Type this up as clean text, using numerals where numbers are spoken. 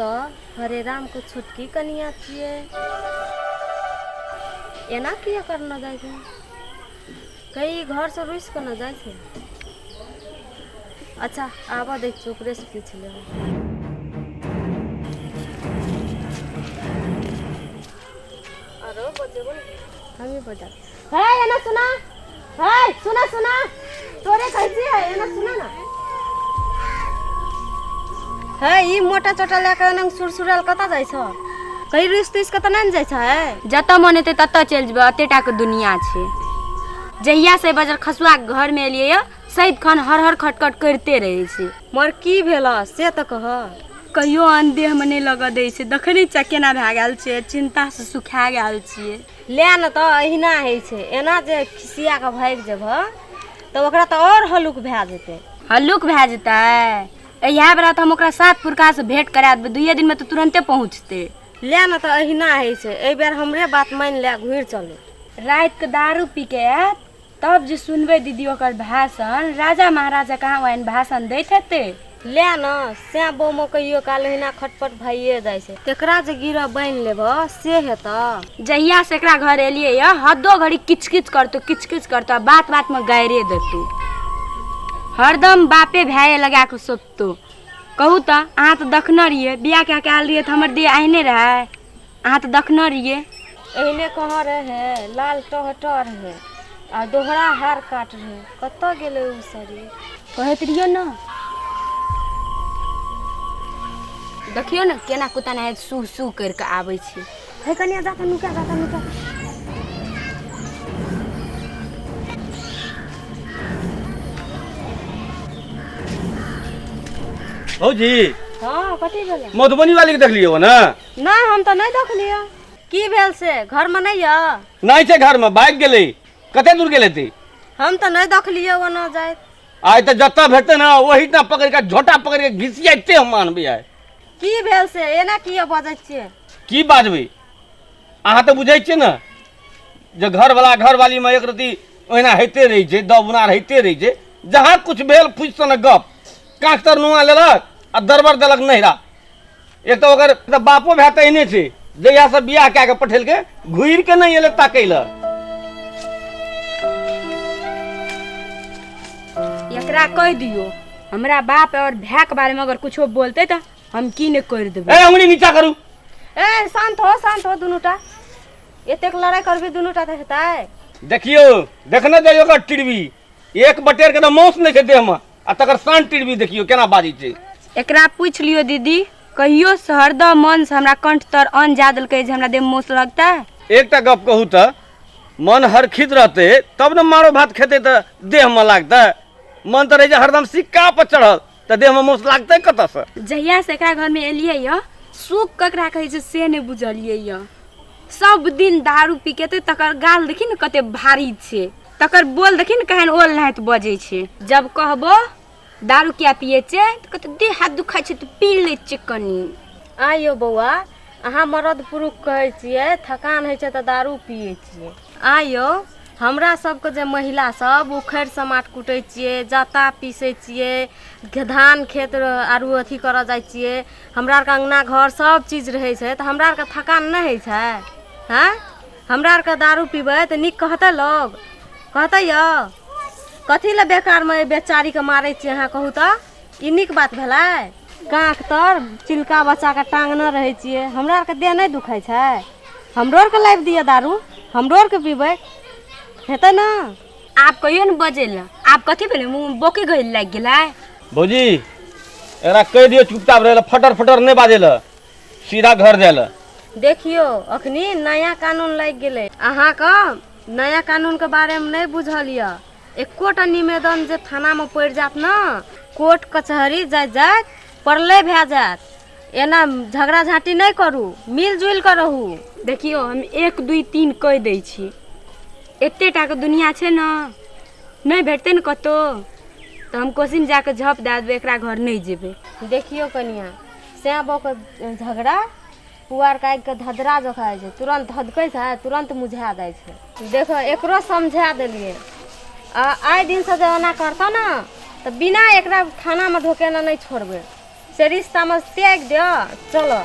तऽ हरे रामके छोटकी कनिया छियै, एना किया करना जाइ छै? कहीं घरसँ रुसि कऽ ने जाइ छै? अच्छा, आबऽ दै छियै, ओकरेसँ पूछि लेबै। आरो बजेबो ने, हमही बजा। हे, एना सुना, हे सुना, सुना, तोरे कहै छियै, एना सुना ने। हे, ई मोटा चोटा लए कऽ एना सुरसुरायल कतऽ जाइ छ? कहीं रुसि तुसि कऽ तऽ नहि ने जाइ छ? हे, जतऽ मन हेतै ततऽ चलि जेबै, एते टा के दुनिया छै। जहिया से बजर खसुआ के घर में एलियै यऽ, सैद खन हर हर खटखट करिते रहै छै। मर की भेल से तऽ कह। कहियो अन्न देहमे नहि लगऽ दै छै। देखै नहि छियै केना भए गेल छै, चिन्तासँ सुखा गेल छियै। ले ने तऽ अहिना होइ छै। एना जे खिसिया कऽ भागि जेबह तऽ ओकरा तऽ आओर हल्लुक भए जेतै। हल्लुक भए जेतै? इएह बेरा तऽ हम ओकरा सात पुरखासँ भेँट करा देबै, दुइए दिनमे तऽ तुरन्ते पहुँचतै। ले ने तऽ अहिना होइ छै। एहि बेर हमरे बात मानि ले, घुरि चलू। रातिके दारू पी के आयत तब जे सुनबै दीदी ओकर भाषण, राजा महाराजा कहाँ ओहन भाषण दैत हेतै। ले ने सैं बौमे कहियो काल अहिना खटपट भइए जाइ छै, तेकरा जे गिरह बान्हि लेबह से हेतऽ। जहिया से एकरा घर एलियै यऽ, हदो घड़ी किच किच करतौ, किच किच करतौ, बात बात में गाइरे देतौ, हरदम बापे भाये लगा कऽ सोपतौ। कहू तऽ, अहाँ तऽ देखने रहियै, बियाह कए कऽ आयल रहियै तऽ हमर देह एहने रहै? अहाँ तऽ देखने रहियै। एहने कहाँ रहै? लाल टहटह रहै आ दोहरा हार काट रहै। कतऽ गेलै ओ शरीर? कहैत रहियै ने। देखियौ ने केना कुत्ता नहाइत सू सू करि कऽ आबै छै। हे कनिया, जा तऽ नुका, जा तऽ नुका। भौजी। हँ, कथी भेलै? मधुबनी वाली के देखलियै ने? नहि, हम तऽ नहि देखलियै। की भेल से? घरमे नहि यऽ? नहि छै घरमे, भागि गेलै। कते दूर गेल हेतै? हम तऽ नहि देखलियै ओना जाइत। आइ तऽ जतऽ भेटतै ने ओही ठाम पकड़ि कऽ, झोटा पकड़ि कऽ घिसियाइते हम आनबै आइ। की भेल से? एना किया बजै छियै? की बाजबै, अहाँ तऽ बुझै छियै ने जे घरवला घरवालीमे एक रति ओहिना होइते रहै छै, दब उनार होइते रहै छै। जहाँ किछु भेल फुसि सन गप, काँख तर नुआ लेलक आ दरबर देलक नैहरा। एक तऽ ओकर तऽ बापो भाय तऽ एहने छै, जहिया से बियाह कए कऽ पठेलकै घुरि के नहि एलै ताकै लए। एकरा कहि दियौ, हमरा बाप और भाय के बारे में अगर कुछो बोलते तऽ हम की नहि कर देबै। ए, उंगली नीचा करू। ए, शान्त हो, शान्त हो दुनूटा। एतेक लड़ाइ करबी दुनूटा तऽ हेतै? देखियौ, देखने जाइयौ ओकर टिरबी, एक बटेर के तऽ मौस नहि छै देहमे आ तकर शान टिरबी देखियौ केना बाजै छै। एकरा पूछि लियौ दीदी, कहियो हरदम मन से हमरा कंठ तर अन्न जा देलकै जे हमरा देह में मौस लगतै? एकटा गप कहू तऽ, मन हरखित रहतै तब ने मारो भात खेतै तऽ देहमे लागतै। मन तऽ रहै छै हरदम सिक्का पर चढ़ल तऽ देहमे मौस लागतै कतऽसँ? जहिया से एकरा घरमे एलियै यऽ, सुख ककरा कहै छै से नहि बुझलियै यऽ। सब दिन दारू पी के एतै, तकर गाल देखी ने कते भारी छै, तकर बोल देखी ने केहन ओल नाहित बजै छै। जब कहबो दारू किया पियै छै तऽ कहतै देह हाथ दुखाइ छै तऽ पी लै छियै कनि। आइयो बौआ, अहाँ मरद पुरुख कहै छियै थकान होइ छै तऽ दारू पियै छियै। आइयो हमरा सबके जे महिला सब उखड़ि समाट कुटै छियै, जाता पीसै छियै, धान खेत आरू अथी करऽ जाइ छियै, हमरा आरके अङ्गना घर सब चीज रहै छै तऽ हमरा आरके थकान नहि होइ छै? हँ, हमरा आरके दारू पीबै तऽ नीक कहतै लोग? कहतै यौ? कथी लए बेकारमे एहि बेचारीके मारै छियै अहाँ? कहू तऽ, ई नीक बात भेलै? काँख तर चिलका बच्चाके टाङ्गने रहै छियै। हमरा आरके देह नहि दुखाइ छै? हमरो आरके लाबि दिअ दारू, हमरो आरके पीबै हेतै ने। आब कहियो ने बजै लए। आब कथी भेलै? मुँह बोकी गैल लागि गेलै। भौजी, एकरा कहि दियौ चुपचाप रहै लए, फटर फटर नहि बाजै लए, सीधा घर जाय लए। देखियौ, अखनी नया कानून लागि गेलै। अहाँके नया कानूनके बारेमे नहि बुझल यऽ। एकोटा निवेदन जे थानामे पड़ि जायत ने, कोर्ट कचहरी जाइत जाइत प्रलय भए जायत। एना झगड़ा झाँटी नहि करू, मिल जुलि कऽ रहू। देखियौ, हम 1 2 3 कहि दै छी, एते टाके दुनिया छै ने, नहि भेटतै ने कतहु तऽ हम कोसीमे जाकऽ झप दए देबै, एकरा घर नहि जेबै। देखियौ कनिया, सैं बौके झगड़ा पुआरके आगिके धधरा जकाँ होइ छै, तुरन्त धधकै छै, तुरन्त मुझा जाइ छै। देखो, एकरो समझा देलियै, आ आइ दिनसँ जे ओना करतौ ने तऽ बिना एकरा थानामे ढोकेने नहि छोड़बै, से रिश्तामे त्यागि दिअ। चलो।